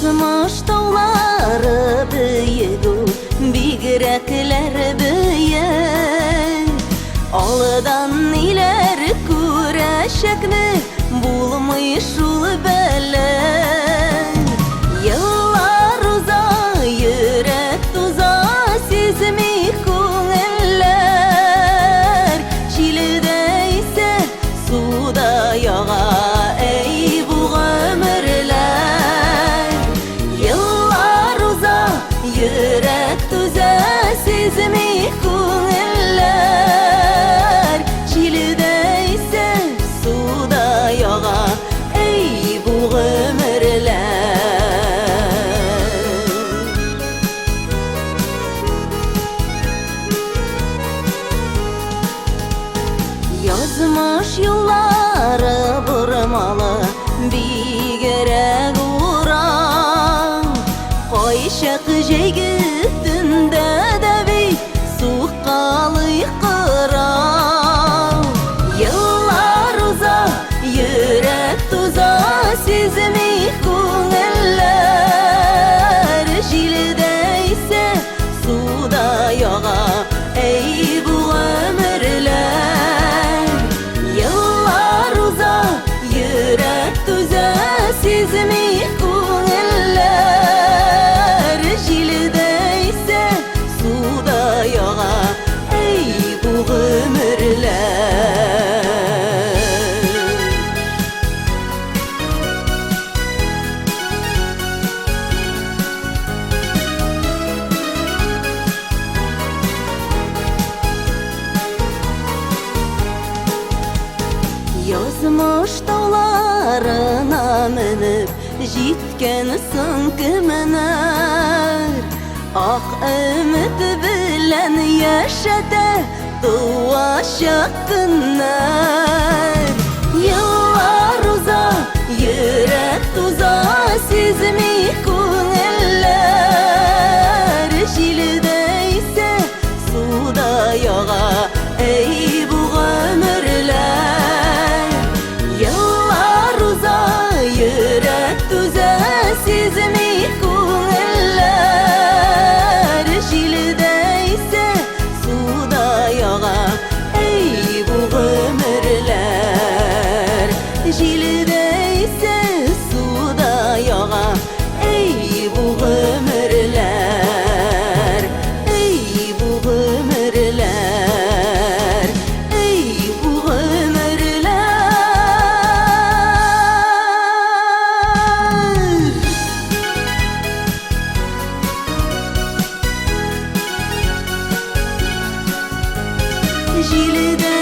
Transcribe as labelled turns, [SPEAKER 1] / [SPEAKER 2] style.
[SPEAKER 1] Язмыш таулары бөек ул, бигрәкләр бөек. Алдан ниләр күрәчәкне булмый шул белеп. Еллар уза, йөрәк туза, сизми күңелләр. Җилдә исә, суда яга, әй бу гомерләр. Еллар уза, йөрәк түзә, сизми күңелләр. Җилдә исә, суда яга, әй бу гомерләр. Язмыш юллары бормалы, бигрәк урам. Кайчак җәйге төндә дә бит сукалый кырау. Еллар уза, йөрәк туза, сизми күңелләр. Җилдә исә, суда яга, әй бу гомерләр. Еллар уза, йөрәк түзә, сизми күңелләр. Җилдә исә, суда яга, әй бу гомерләр. Язмыш тауларына менеп җиткән соң кемнәр? Ак өмет белән яшәтә туачак көннәр. Еллар уза, йөрәк туза, сизми күңелләр. Җилдә исә, суда яга, әй бу гомерләр. Еллар уза, йөрәк түзә, сизми күңелләр. Җилдә исә, суда яга, әй бу гомерләр. Җилдә исә, суда яга, әй бу гомерләр. Әй бу гомерләр. Әй бу гомерләр. Җилдә